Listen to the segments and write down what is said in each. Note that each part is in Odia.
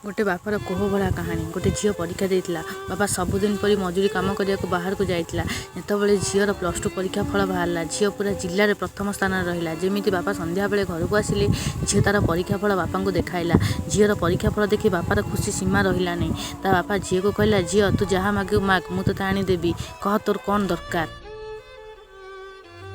ଗୋଟେ ବାପାର କୋହଭରା କାହାଣୀ। ଗୋଟେ ଝିଅ ପରୀକ୍ଷା ଦେଇଥିଲା। ବାପା ସବୁଦିନ ପରି ମଜୁରୀ କାମ କରିବାକୁ ବାହାରକୁ ଯାଇଥିଲା। ଯେତେବେଳେ ଝିଅର +2 ପରୀକ୍ଷା ଫଳ ବାହାରିଲା, ଝିଅ ପୁରା ଜିଲ୍ଲାରେ ପ୍ରଥମ ସ୍ଥାନରେ ରହିଲା। ଯେମିତି ବାପା ସନ୍ଧ୍ୟାବେଳେ ଘରକୁ ଆସିଲେ, ଝିଅ ତା'ର ପରୀକ୍ଷା ଫଳ ବାପାଙ୍କୁ ଦେଖାଇଲା। ଝିଅର ପରୀକ୍ଷା ଫଳ ଦେଖି ବାପାର ଖୁସି ସୀମା ରହିଲାନି। ତା ବାପା ଝିଅକୁ କହିଲା, ଝିଅ, ତୁ ଯାହା ମାଗିବୁ ମାଗ, ମୁଁ ତୋତେ ଆଣି ଦେବି। କହ, ତୋର କ'ଣ ଦରକାର?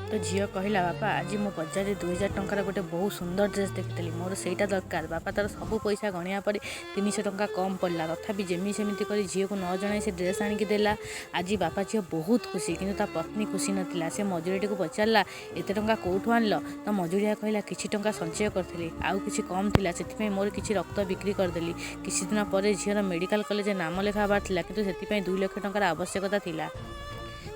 ତ ଝିଅ କହିଲା, ବାପା, ଆଜି ମୁଁ ବଜାରରେ 2000 ଟଙ୍କାର ଗୋଟେ ବହୁତ ସୁନ୍ଦର ଡ୍ରେସ୍ ଦେଖିଥିଲି। ମୋର ସେଇଟା ଦରକାର। ବାପା ତା'ର ସବୁ ପଇସା ଗଣିବା ପରେ 300 ଟଙ୍କା କମ୍ ପଡ଼ିଲା। ତଥାପି ଯେମିତି ସେମିତି କରି ଝିଅକୁ ନ ଜଣାଇ ସେ ଡ୍ରେସ୍ ଆଣିକି ଦେଲା। ଆଜି ବାପା ଝିଅ ବହୁତ ଖୁସି, କିନ୍ତୁ ତା ପତ୍ନୀ ଖୁସି ନଥିଲା। ସେ ମଜୁରିଆଟିକୁ ପଚାରିଲା, ଏତେ ଟଙ୍କା କେଉଁଠୁ ଆଣିଲ? ତ ମଜୁରିଆ କହିଲା, କିଛି ଟଙ୍କା ସଞ୍ଚୟ କରିଥିଲି, ଆଉ କିଛି କମ୍ ଥିଲା, ସେଥିପାଇଁ ମୋର କିଛି ରକ୍ତ ବିକ୍ରି କରିଦେଲି। କିଛି ଦିନ ପରେ ଝିଅର ମେଡ଼ିକାଲ କଲେଜରେ ନାମ ଲେଖା ହେବାର ଥିଲା, କିନ୍ତୁ ସେଥିପାଇଁ 2 ଲକ୍ଷ ଟଙ୍କାର ଆବଶ୍ୟକତା ଥିଲା।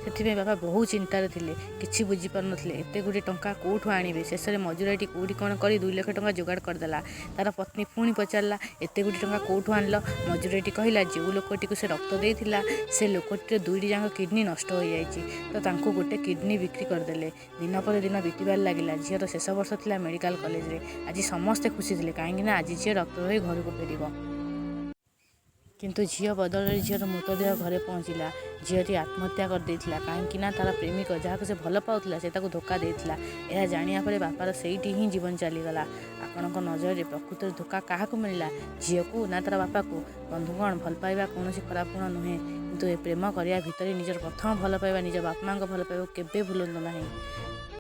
ସେଥିପାଇଁ ବାପା ବହୁତ ଚିନ୍ତାରେ ଥିଲେ। କିଛି ବୁଝିପାରୁନଥିଲେ ଏତେ ଗୁଡ଼ିଏ ଟଙ୍କା କେଉଁଠୁ ଆଣିବେ। ଶେଷରେ ମଜୁରିଆଟି କେଉଁଠି କ'ଣ କରି 2 ଲକ୍ଷ ଟଙ୍କା ଯୋଗାଡ଼ କରିଦେଲା। ତା'ର ପତ୍ନୀ ପୁଣି ପଚାରିଲା, ଏତେ ଗୁଡ଼ିଏ ଟଙ୍କା କେଉଁଠୁ ଆଣିଲ? ମଜୁରିଆଟି କହିଲା, ଯେଉଁ ଲୋକଟିକୁ ସେ ରକ୍ତ ଦେଇଥିଲା, ସେ ଲୋକଟିର ଦୁଇଟି ଯାକ କିଡ଼ନୀ ନଷ୍ଟ ହୋଇଯାଇଛି, ତ ତାଙ୍କୁ ଗୋଟେ କିଡ଼ନୀ ବିକ୍ରି କରିଦେଲେ। ଦିନ ପରେ ଦିନ ବିତିବାରେ ଲାଗିଲା। ଝିଅର ଶେଷ ବର୍ଷ ଥିଲା ମେଡ଼ିକାଲ କଲେଜରେ। ଆଜି ସମସ୍ତେ ଖୁସି ଥିଲେ, କାହିଁକିନା ଆଜି ଝିଅ ଡକ୍ଟର ହୋଇ ଘରକୁ ଫେରିବ। କିନ୍ତୁ ଝିଅ ବଦଳରେ ଝିଅର ମୃତଦେହ ଘରେ ପହଞ୍ଚିଲା। ଝିଅଟି ଆତ୍ମହତ୍ୟା କରିଦେଇଥିଲା, କାହିଁକିନା ତା'ର ପ୍ରେମିକ, ଯାହାକୁ ସେ ଭଲ ପାଉଥିଲା, ସେ ତାକୁ ଧୋକା ଦେଇଥିଲା। ଏହା ଜାଣିବା ପରେ ବାପାର ସେଇଠି ହିଁ ଜୀବନ ଚାଲିଗଲା। ଆପଣଙ୍କ ନଜରରେ ପ୍ରକୃତରେ ଧୋକା କାହାକୁ ମିଳିଲା, ଝିଅକୁ ନା ତା'ର ବାପାକୁ? ବନ୍ଧୁଗଣ, ଭଲ ପାଇବା କୌଣସି ଖରାପ ଗୁଣ ନୁହେଁ, କିନ୍ତୁ ଏ ପ୍ରେମ କରିବା ଭିତରେ ନିଜର ପ୍ରଥମ ଭଲ ପାଇବା, ନିଜ ବାପା ମାଆଙ୍କ ଭଲ ପାଇବାକୁ କେବେ ଭୁଲନ୍ତୁ ନାହିଁ।